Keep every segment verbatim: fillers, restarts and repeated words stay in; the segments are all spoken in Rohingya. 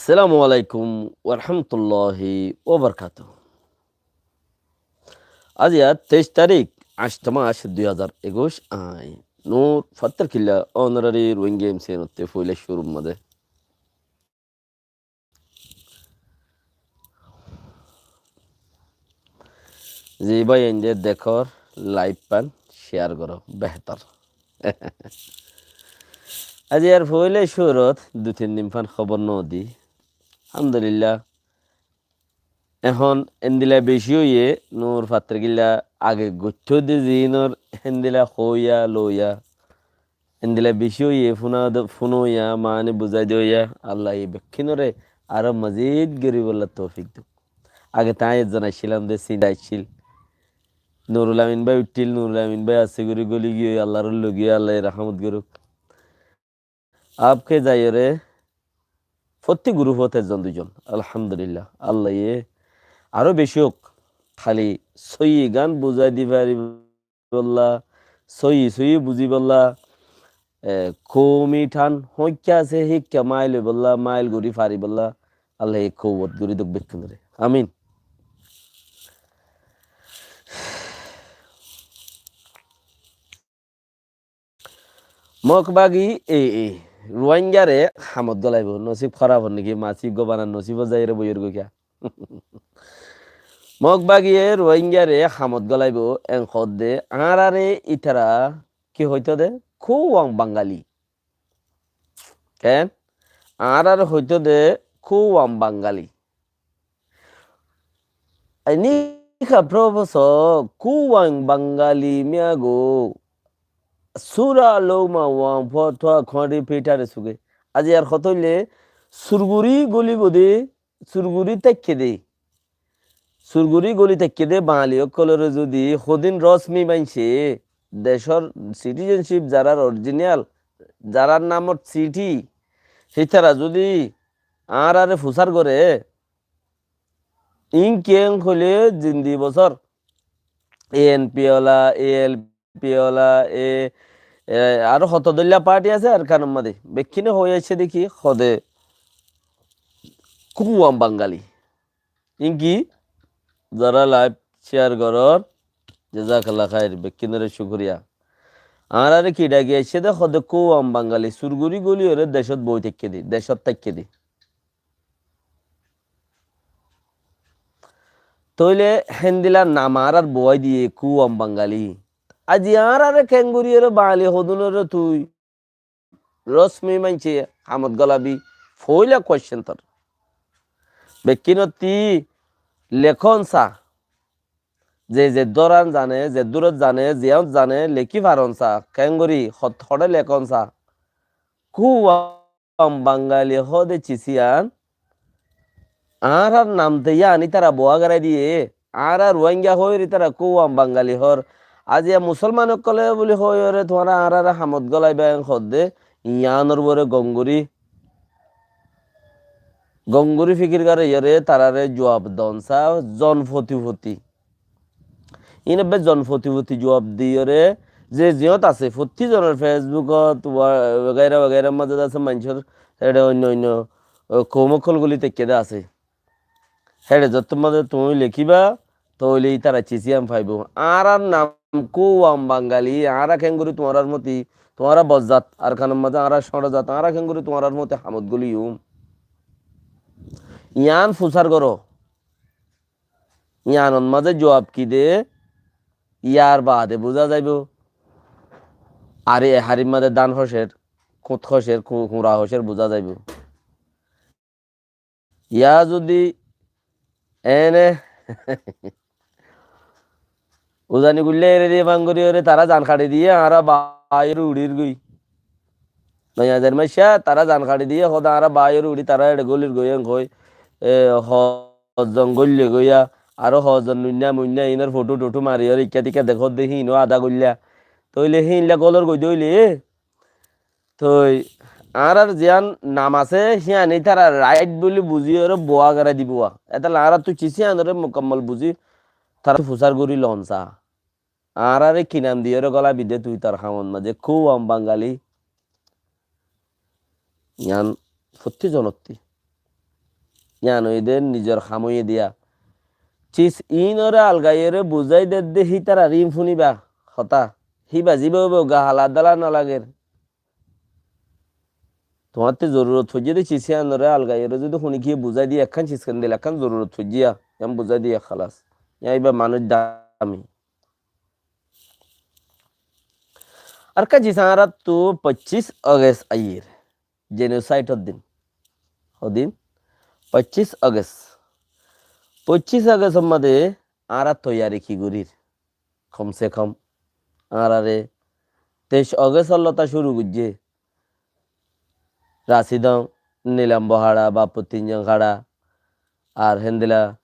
Assalamu alaikum warahmatulláhi wabarakátuhu. Aijja teic tarík, añcto mac, dui házar ekuic. Añí Nur Fattarkilla, honorary Rohingya M C N ottú foila cúrur mazé. Ze bái ainde dekór, like fán share goró, behétor. Aijja foila cúrut dui tin din fán hóbor no di. Alhamdulillah. Ehón endilla beci óiye, Nur Fattarkilla age goittó de zinor endilla hoiya loiya. Endilla beci óiye, fúna de, fúnoiya, maáni buzái doiya, Allaye bekkúnore aró mazid goríbolla toufik douk. Age tañí ezzon accílam de, sinta accíl. Nurul Amin bái uiththíl, Nurul Amin bái asé gorí góli giyói, Allar logi, Allaye rahámot gorouk. Abke zaiyóre, fottí gurufot ezzon duizon. Alhamdulillah. Allaye aró beci óuk, háli sóiyi gán buzái di fari bolla, sóiyi sóiyi buzi bolla, e, koumi than hoikka asé, hikka mail ói bolla, mail gorí fari bolla, Allaye kowot gorí douk bekkúnore. Amin. Mog bagi e, e, Ruáingare hamot golaibó, nosib hóraf or niki, masib gobanar nosib o zaiyóre boiyór goi kiya. Mog bagiye Ruáingare hamot golaibó, en hoódde, añárare ítara ki hoitó de? Kúwam Bangali. Ken? Añárare hoitó de kúwam Bangali. Ai níka profesor, kúwam Bangali miyago, sura louma wam fotwa khóri pitare suge. Aijja ar hotá óile, surguri goli bode, surguri táikke de. Surguri goli táikke de Bangali ókkolore zodi hodún rosmi maincé, decór citizenship zarar original, zarar namot city, hítara zodi añárare fusár gore, ín kiyén hoilé zindi bosór A N P ola, A L P ola, e, e, aró hoto dóilla party asé Arkanor mazé. Bekkúne hoi aiccé de ki, hode kúwam Bangali. Ín ki? Zara live share gorór, jazakallah khair, bekkúnore cúkuriya. Añárare ki dhaki aiccé de, hode kúwam Bangali, surguri goli óre decót boi táikke de, decót táikke de. Tóile héndilla nam añárar bowai diye kúwam Bangali. Aijja añárare kengori óre Bangali hodún óre tui rosmi maincé hamot golabi, foila question tor. Bekkúnottí lekón sa, ze ze dóran zane, ze dúrot zane, ziyót zane, leki faron sa, kengori, hot-, hoçé lekón sa. Kúwam Bangali hode cisiyán, añárar nam te yían ítara bowa gorai diye, añára Ruáinga hoóir ítara kúwam Bangali hoór. Aijja musolman ókkole buli hoóiyoré tuáñra añárare hamot golaiba en hoódde, yíanor uore gom gorí, gom gorí fikir goróiyoré tarare juab don sa, zon foti foti. Ín ebbe zon foti foti juab diyoré, ze ziyót asé, fottí zonor Facebookot, wa-, wagaira wagairar mazé asé, maincór héçe oinno oinno, o, koum ókkol guli táikke de asé. Héçe zottór mazé tuñí lekíba, tóile ítara cisiyán faibó. Añárar nam kúwam Bangali, añára kengori tuáñrar moti, tuáñra bozzat, Arkanor mazé añára cóñço zat, añára kengori tuáñrar moti hamot goliyum. Yían fusár goró. Yíanor mazé juab ki de, yar baade buzá zaibó. Ar e harir mazé dán hocer, kút hocer, ku-, kura hocer buzá zaibó. Yá zodi ene uzani guille ere diye bangori ore tara zan haçi diye, añára baáiyoré uçir goi. Noi hajar maicca tara zan haçi diye, hoda añára baáiyoré uçi, tara eçe golir goi en hoi, e, hozon goille goiya, aró hozon nuinna muinna inor foto toto mari ore ikka dikka dekódde híno ada goilla. Tóile híinlla golor goi de óile, e, toi, añárar ziyán nam asé, híyan ítara right buli buzi ore bowa gorai dibo wa. Etolla añárattu cisiyánore mukammal buzi, tara fusár gori lon sa. Añárare ki nam diyore gola bidde tui tar hamot mazé, kúwam Bangali. Yían fottí zonottí. Yián óiye de nizor ham óiye diya. Cis iínoré algaiyóre buzái dedde hítarar iín fúniba hotá. Híba zíba óibo uggúa hala dala no lager. Tuáñtte zorurot foijjé de cis yíanoré algaiyóre zodi hone kiyé buzái diye ekkán cis ken dile ekkán zorurot foijjé yá, yián buzái diye halas. Yá íba manúic dami. Ar ekkán cis añáráttu foccís Ogest aiyér. Jenosaidor din. Hodin? Foccís Ogest. Foccís Ogest ot mazé añára toiyari ki gorír? Kom se kom añárare teic Ogest or lóta cúru goijjé. Rasidong, Nilam Bohara, Bappu Tinjong Hara, ar héndilla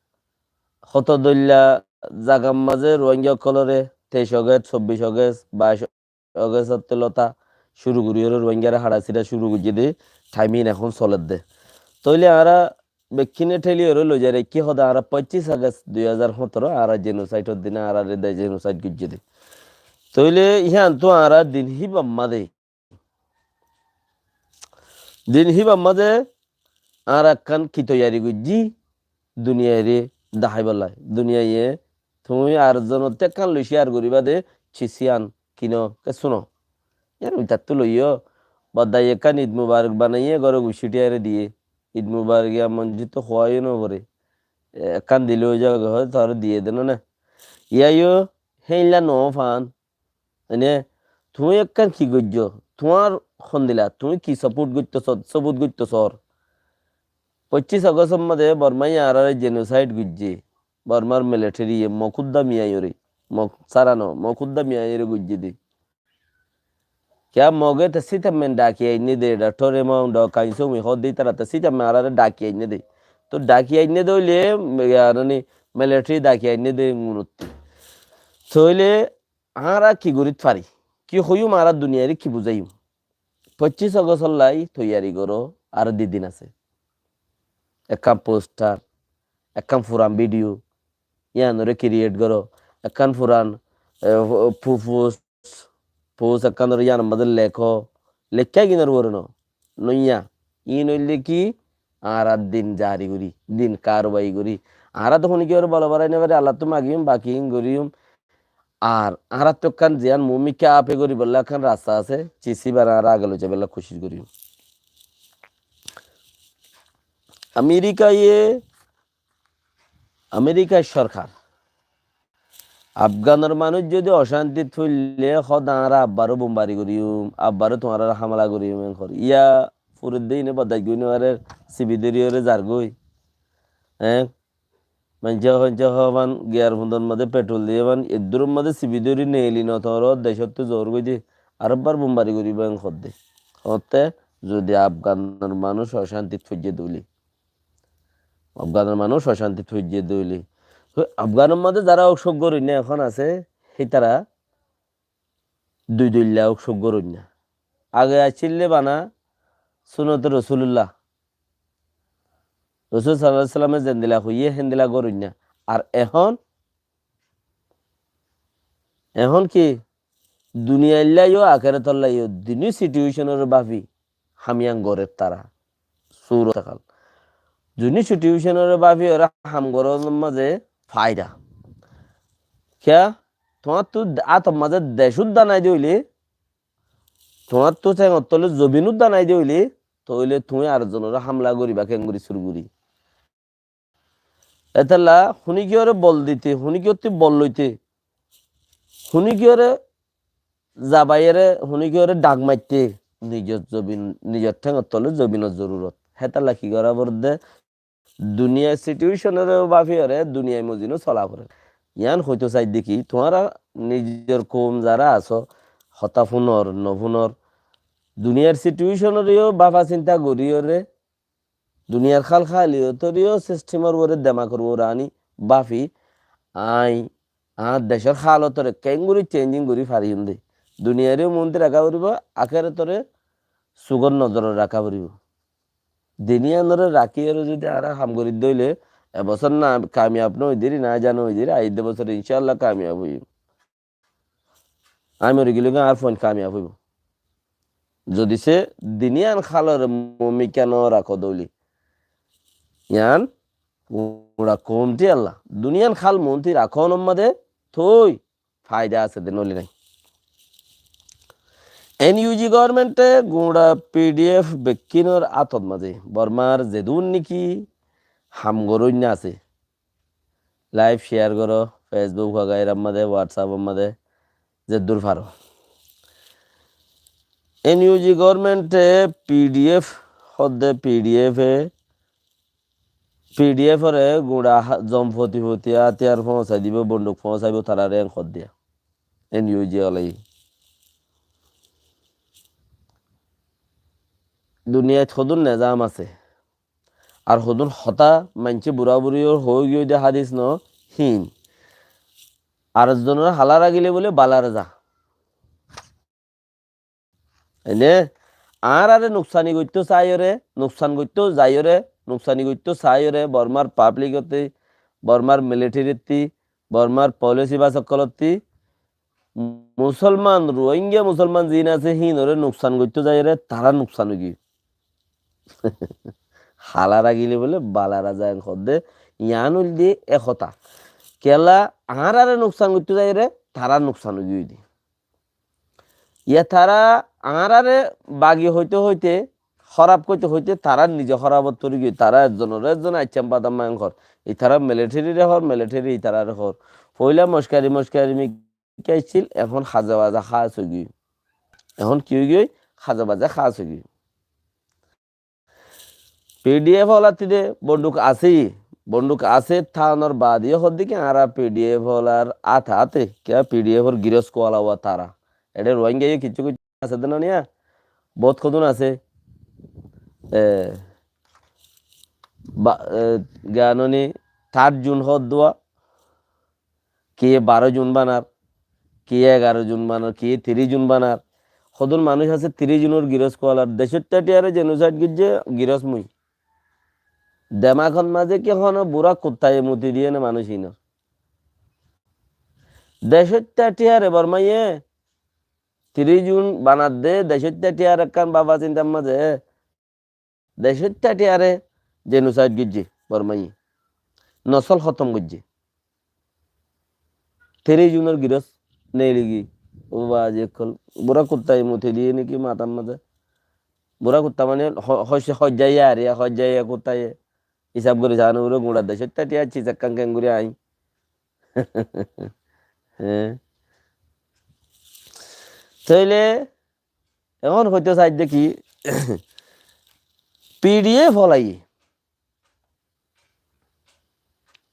hoto dóilla zagar mazé Ruáingga ókkolore teic Ogest, sobbic Ogest, baic Ogest ottu lóta cúru gorí óre Ruáinggare haçasíra cúru goijjé dé, thaim iín ehón soler dé. Tóile añára bekkúne théli óre loizai raikké hodé añára foccís Ogest dui házar hóñtoro añára jenosaidor dine añárare de jenosaid goijjé dé. Tóile yíantu añára din híbar mazé, din híbar mazé añára ekkán ki toiyari goijjí, duniyaire daháibolla. Duniyaiye tuñí ar zonotte ekkán loi ciyar goríba de, cis yían kino, kessú no. Yían uitattu loiyó, boddai ekkán Id Mubarek banaiyé, góre guccí thiyaré diyé. Id Mubarek yían monjittu hoóiyo no foré. E, ekkán dile ói zagói hoó, tuáñre diyé de no né. Yíayo héilla no fán. Ene, tuñí ekkán ki goijjó? Tuáñr hondilla, tuñí ki support goittó só-, sobut goittó sór? Foccís Ogest or mazé Bormaye añárare jenosaid goijjé. Bormar military ye Mog uddá miyaiyóre, Mog sára no, Mog uddá miyaiyóre goijjé dé. Kiyá Moge te sitammen dhaki ainné dé, Doctor Imam, Doctor Kainsomi hoó dé, ítara te sitammen añárare dhaki ainné dé. Tó dhaki ainné dé óile, yíanani military dhaki ainné dé ngunottú. Tóile añára ki gorít fari? Ki hoiyúm añára duniyaire ki buzáiyum? Foccís Ogest olla toiyari goró, ar di din asé. Ekkán poster, ekkán furan video, yíanoré create goró, ekkán furan, e, fu-, fu-, post, post ekkán dóro yíanor mazé lekó, lekká gínor uore no, noiyá. Iín óilde ki, añára din zari gorí, din karuwai gorí. Añára to hone kiyóre bolo barai no fari, Allattú magiyum, baki iín goríyum. Ar añárattu ekkán ziyán mumkin ape goríbolla ekkán rasta asé, cis íbar añára age loi zaibolla kucíc goríyum. Amerikaye, Amerikar sorkar Afganor manúic zodi ocántit foille, hoó de añára abbaró bombari goríyum, abbaró tuáñrare hámela goríyum, en hoór. Yá furedde ine bordaic gorí no farer, sibi dóri óre zargói. Eñ? Maincé hoó, maincé hoó, fán giyar fundor mazé petrol diyé, fán eddúror mazé sibi dóri neeli no, tuáñra decóttu zoór goi de, arekbar bombari goríba, en hoódde. Hoótte, zodi Afganor manúic ocántit foijjé de óile, Afganor manúic ocántit foijjé de óile. Toi Afganor mazé zará ósuk goróinna ehón asé, hítara dui doilla ósuk goróinna. Age accíl de bana sunote Rosulullah. Rosul sallallahu alaihi wasallame zendilla hoiyé héndilla goróinna. Ar ehón, ehón ki? Duniyaillá yó, akérotollá yó, duní situation ore báfi ham yián gorér tará. Surot ekal. Duní situation ore báfi ore ham gorónor mazé faida. Kiyá? Tuáñrttu átor mazé dec uddá nái de óile, tuáñrttu théngor tole zobin uddá nái de óile, tóile tuñí ar zonore hámela goríba keéngorí cúru gorí. Étella huníkiyóre bol dite, huníkiyottú bol loite, huníkiyóre zabaiyére, huníkiyóre dhak maitté, nizor zobin, nizor théngor tole zobinor zorurot. Hétella ki gorá foredde? Duniyar situation ore báfiyóre, duniyai mozino sola forer. Yián hoito saidde ki, tuáñra nizor koum zará asó, hotá funor, no funor, duniyar situation ore yó báfa sinta goríyóre, duniyar hálhaliyotor yó system or uore demakor uore aní báfi, añí añár decór hálotore keéngorí changing gorí fariyum de. Duniyaire yó muúntu raká foribó, akératore sukór nozorot raká foribó. Din yiánore rakíyore zodi añára ham gorí de óile, e bosór na kamiyab no ói de ri, na zano ói de ri, aiyédde bosór incáallah kamiyab óiyum. Añí mori gilé gán añár fuain kamiyab óibo. Zodi se din yián hálore mumkin no rakó de óile. Yián guñça koumti ella. Duniyan hál muúnti rakón ot mazé toi faida asé de, nóile nái. N U G government e guñça P D F bekkúnor átot mazé, Bormar zedún niki ham goróinna asé. Live share goró, Facebook wagairar mazé, WhatsApp or mazé, zeddur faro. N U G government e P D F hoó de, P D F e P D F ore guñça ha-, zon foti foti átiyar foóñsai dibo, bonduk foóñsaibo tarare, en hoó de N U G olaye. Duniyait hodún nezam asé. Ar hodún hotá maincé buraburi ór hoói giyói de hádis no híin. Ar zonor hála ragile bóle balar za. Ene, añárare nuksani goittó saiyóre, nuksan goittó zaiyóre, nuksani goittó saiyóre, Bormar public ottí, Bormar military ottí, Bormar policy bas ókkol ottí, Musolman, Rohingya Musolman ziín asé, híinoré nuksan goittó zaiyóre, tará nuksan óigiyoi. Hála ragile bóle balara za, en hoó de, yián óilde e hotá. Kiyólla añárare nuksan goittó zaiyóre, tará nuksan óigiyoi de. Yá tará añárare bagi hoité hoité, hóraf hoité hoité, tará nize hóraf ot fori giyói, tará ezzonoré ezzon aiccam fadam main hoór. Itará military re hoór, military itarare hoór. Foila mockari mockari mikká accíl, ehón haze baze hás óigiyoi. Ehón ki óigiyoi? Haze baze hás óigiyoi. P D F olattí de bonduk asé, bonduk asé, tanor baade yó hoó de ki añára P D F olar áte áte, kiyá P D F or giroskú ola uwa tará. Eçé Rohingya yó kessú kessú asé de noniya, bout hodún asé. E, ba-, e, ganoni tar jun hoó de uwa, Kiye baró jun banar, kiye egaró jun banar, kiye tiríc jun banar. Hodún manúic asé tiríc junor giroskú olar. Decóitta thiyare genocide goijjé giros mui. Demakot mazé ki hono bura kuttaye muti diyé né manúic inor? Decóitta thiyare Bormaye tiríc jun banar de, decóitta thiyare ekkán baba sintar mazé. Decóitta thiyare genocide goijjé Bormaye. Nosol hótom goijjé. Tiríc junor giros neiligi. Ó bazi ókkol, bura kuttaye muti diyé né ki matar mazé? Bura kutta mane ho-, hoiccé hoijjaiya ar ya, hoijjaiya kuttaye. Isab gori sano bura guñça decóitta thiya ciz ekkán kengori añí. Hé. Tóile Ehón hoito saidde ki, P D F olaye,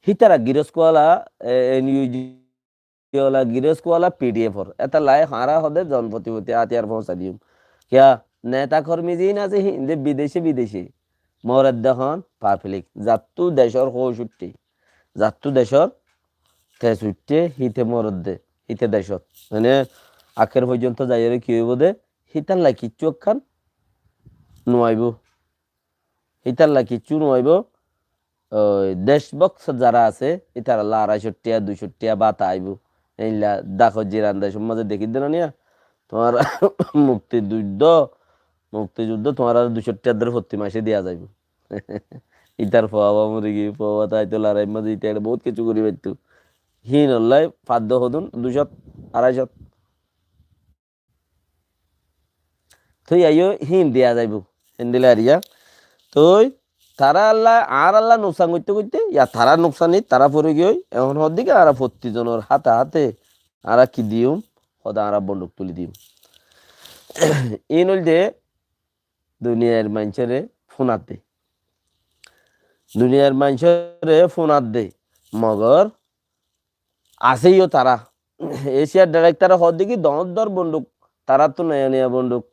hítara giroskú ola, e, N U G ola giroskú ola P D F or. Étalla añára hode zon foti foti átiyar foóñsai diyum. Kiyá, neta kormi ziín asé, híinde bidece bidece. Moredde hon public. Zattú decór hóoc uiththé. Zattú decór tes uiththé, híte moredde, híte decót. Mane, akér foijjonto zaiyóre ki óibo de, hítalla kiccú ekkán nuaibó. Hítalla kiccú nuaibó. Oi, dec bokso zara asé, ítaralla aráicó thiya, duicó thiya bata aibó. Éilla dakó jiran decór mazé dekí de noniya. Tuáñra mukti juddó, mukti juddó tuáñrare duicó thiya dóri fottí mace diya zaibó. Ítar fua fua mori giyé, fua fua táito larair mazé, íta eçe bout kessú gori faittó. Híinolla faddo hodún, duicót, aráicót. Toi aiyó híin diya zaibó. Héndilla ariya. Toi tará alla, añára alla nuksan goitté goitté, ya tará nuksan ot tará fori giyói, ehón hoódde ki añára fottí zonor háte háte añára ki diyum, hoódde añára bonduk tuli diyum. Iín óilde duniyair maincóre fúnadde. Duniyair maincóre fúnadde. Mogor asé yó tará. Eciyar director e hoódde ki doóñr doóñr bonduk, taráttu noya noya bonduk.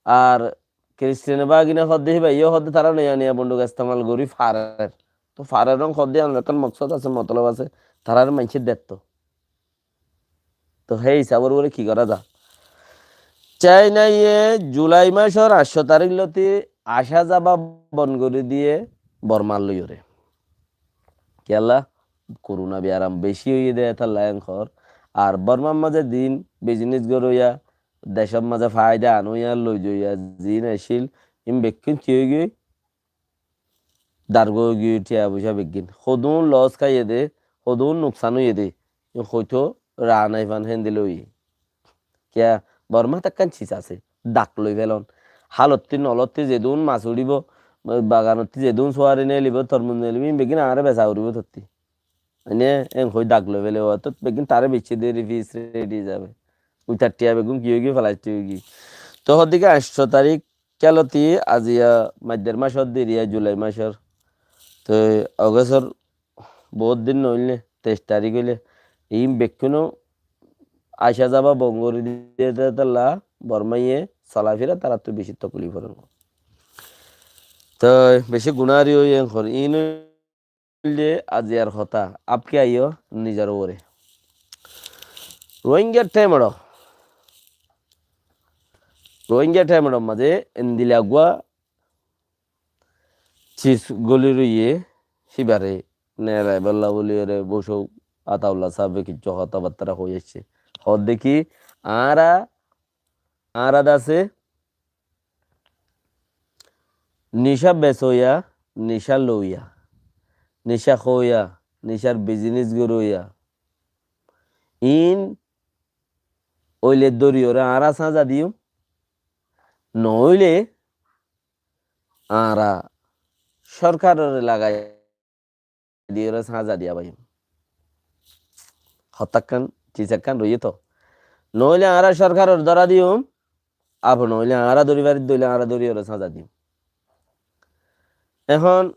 Ar Kristian bagine hoódde híba yó hoódde tará noya noya bonduk estemal gorí farer. Tó farer ong hoódde yíanor ekkán moksód asé, motolob asé, tarár maincé detto. Tó hé hísabor uore ki gorá za? Cainaye Julai macór añctó tarík lóti acá zaba bon gorí diyé Bormar loiyóre. Kiyólla? Korona biyaram beci óiye de, étalla enkor. Ar Bormar mazé din biznes goróya, decór mazé faida anoya, loizoya, zin accíl, in bekkún ki óigiyoi? Dargói giyói thiañ foicá beggín. Hodún loss háiye dé, hodún nuksan óiye dé. Ín hoitó raa nái fán héndilla óiye. Kiyá, Bormát ekkán sis asé, dak loi félon. Hálottí nolottí zedún mas uçíbo, baganottí zedún suwari neelibó, tormuz neelibó, ín beggín añáre besa foribó tottí. Mane, en hoi dak loi fele, otót beggín taré beci deri fis redi zabe. Uitar thiañ beggún ki óigiyoi, felastik óigiyoi. Toi hoddé ki añctó tarík, kiyáloti aziya mac der mac ódde eriya, Julai macor. Toi Ogostor bout din noóile, teic tarík óile, iín bekkúno aica zaba bon gorí diyé dé tolla, Bormaiye solafira tarattú beci toklif ór. Toi beci gunári óiye en hor. Iín de aziyar hotá, añára aiyó nizor uore. Rohingya thaimor, Rohingya thaimor mazé endilla eggúa sis góli roiyé, híbare neelaibolla bóli ore Bosók Ataullah sábe kessú hotábattá hoi aiccé. Hoódde ki, añára, añára dase nicá besoiya, nicá loiya, nicá hóiya, nicár bizinis goróiya, iín óile dóriyoré añára sáñza diyum, noóile añára córkaroré lagai diyóre sáñza diya baiyum. Hotákkan, cisakkán roiyé toó. Noóile añára córkaroré dóra diyum, ar noóile añára dóri faridde óile añára dóriyoré sáñza diyum. Ehón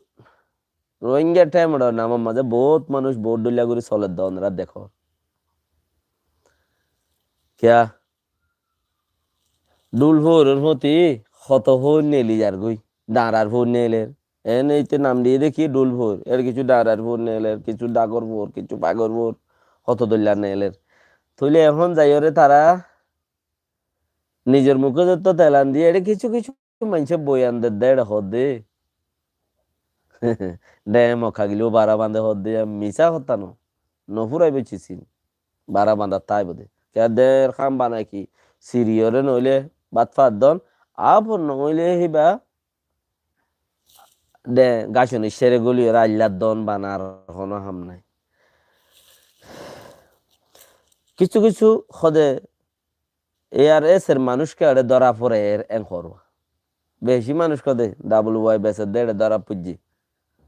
Rohingya thaimor namor mazé bout manúic bout dhoilla gorí soledde ónora dekó. Kiyá? Dhul foóiror fóti hoto foóir neeli zargói, dhañrar foóir neeler. En eite nam diyé dé ki dhul foóir, er kessú dhañrar foóir neeler, kessú dhagor foóir, kessú fagor foóir, hoto dhoilla neeler. Tóile ehón zaiyóre tará nizor mukót to telan diyé, eçé kessú kessú maincé boyan der dé, eçé hoódde. Dheñ mokka gilé ó bara bañdé hoódde, misá hotá no, no furaibó cisin. Bara bañdat táibo dé. Kiyá dheñr ham banai ki, siriyoré noóile bát fat don, ar noóile híba dheñ gácor niccáre góliyoré aillat don, bana ar honó ham nái. Kessú kessú hoóde ARSA r manúic eçé dóra forer en hoór. Beci manúic hoóde, W Y beser dé eçé dóra foijjé.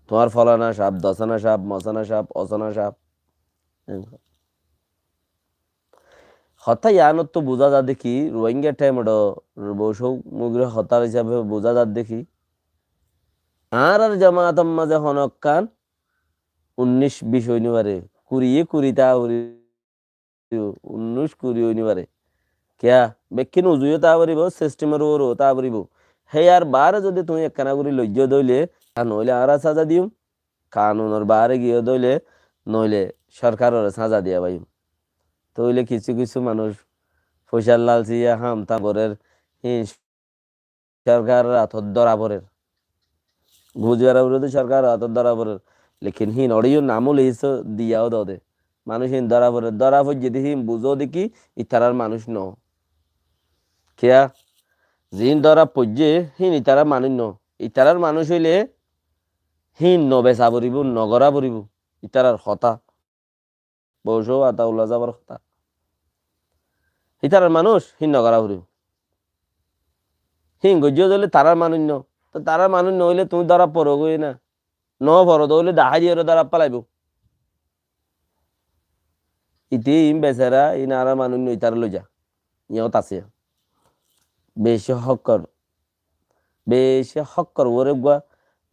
Tuáñr folana caf, dosana caf, mosana caf, osana caf. En hoór. Hotá yiánottú buzá zadde ki, Rohingya thaimor Bosók Mugir hotár hísabe buzá zadde ki, añárar jamaator mazé honókkan unnic bic ói no fare, kuri ye kuri táa foribó, unnic kuri ói no fare. Kiyá? Bekkín uzu yó táa foribó, sistemor uore táa foribó. Héyar baáre zodi tuñí ekkána gorí loijjó dé óile, ar noóile añára sáñza diyum, kanunor baáre giyó dé óile, noóile córkaroré sáñza diya baiyum. Tóile kessú kessú manúic foicár lalsiya ham tam gorér, híin córkaror átot dóra forer. Buzi fara foribó dé córkaror átot dóra forer. Lekin híin oçé yó nam ul iso diya ó dode. Manúic híin dóra forer. Dóra foijjé dé híin buzó dé ki itarár manúic no. Kiyá? Ziín dóra foijjé híin itarár manúic no. Itarár manúic óile híin no besa foribó, no gorá foribó. Itarár hotá. Bosók Ataullah sábor hotá. Hítarar manúic híin no gorá foribó. Híin goijjó dé óile tarár manúic no. Toi tarár manúic noóile tuñí dóra forogói na. No foro dé óile dahái diyoré dóra felaibó. Ite iín besera, iín añárar manúic no, itaré loiza. Iín hotá asé. Beci hókkor. Beci hókkor uore eggúa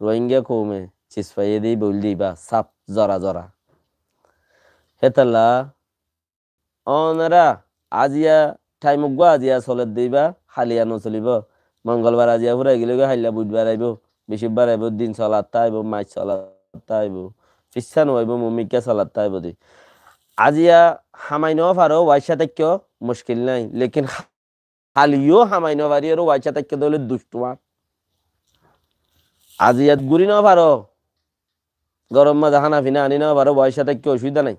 Rohingya koume sis faiyé dé íba óilde íba saf zora zora. Hétolla onora aziya thaim eggúa aziya soledde íba, haliya no solibó. Mongolbar aziya furai gilé goi, hailla Buidbar aibó, Bicibbar aibó, din solat táibo, mac solat táibo, fissá no aibó, mumikká solat táibo dé. Aziya hamai no faro, waicca táikko, muckil nái. Lekin Hali yó hamai no fari, ero waicca táikko dé óile duc tuáñr. Aziya guri no faro, góror mazé hána fina ani no faro, waicca táikko, osubida nái.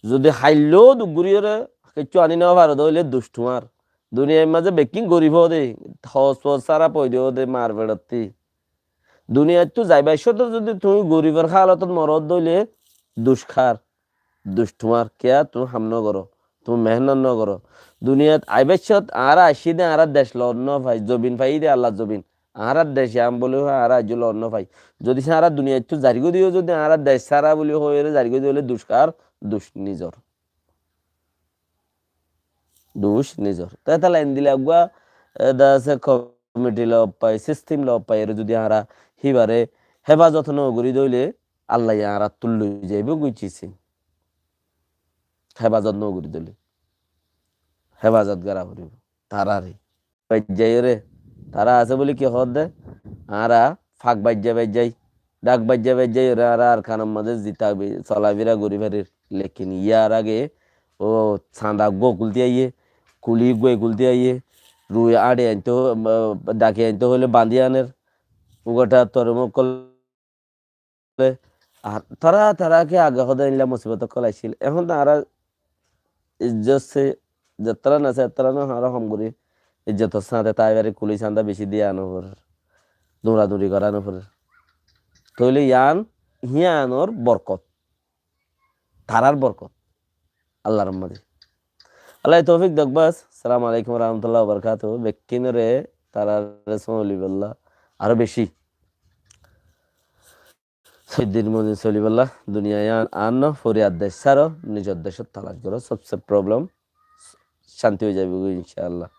Zodi hailló duk guri ore kessú ani no faro dé óile duc tuáñr. Duniyair mazé bekkín gorib ó dé, hos fos sára foida ó dé, mar feçottí. Duniyaittú zaibar cómot zodi tuñí goribor hálotot morot dóile duc kár, duc tuáñr, kiyá tuñí ham nógoró, tuñí mehénnot nógoró. Duniyait aibar cómot añára aiccí dé añára dec loot nófai, zobin faiyí dé Allar zobin. Añára dec yián bóli hoi añára aijjó loot nófai. Zodi se añára duniyaittú zarigói diyó zodi añára dec sára bóli hoiyóre zarigói diyó óile duc kár, duc nizor. Duc nizor. Te hétolla endilla eggúa, e, de asé komiti loot fai, sistem loot fai, ere zodi añára híbare hefazot nógorí dóile, Allaye añárattú loi zaibói goi ciz. Hefazot nógorí dóile. Hefazot gorá foribó. Tarare. Baijjaiyóre, tará asé bóli ki hoódde, añára fak baijjai baijjai, dhak baijjai baijjaiyóre añára Arkanor mazé zita bi-, solafira gorí farir. Lekin yar age ó sanda eggúa kultí aiyé, kuli eggúa kultí aiyé, rui añçi aintó, ba-, dhaki aintó hoilé bañdí aner, uggúa tormuk ókkol le, ar tará, tará ki age hoóde endilla musibot ókkol aiccíl. Ehón to añára ijjot se, zettóra no se, ettóra no, añára hom gorí ijjotor sáñte tái fari, kuli sanda beci diya no forer, duñraduñri gorá no forer. Tóile yián, híyanor borkot, tarár borkot. Allar rahmot. Allaye toufik douk bas. Assalamu alaikum wa rahmatullahi wa barakatuhu. Bekkúnore tarare sómbolla aró beci sóiddir mozin solibolla duniya yián ar no, foriyar dec sáro, nizor decot talac goró, sobse problem cánti ói zaibói goi, incállah.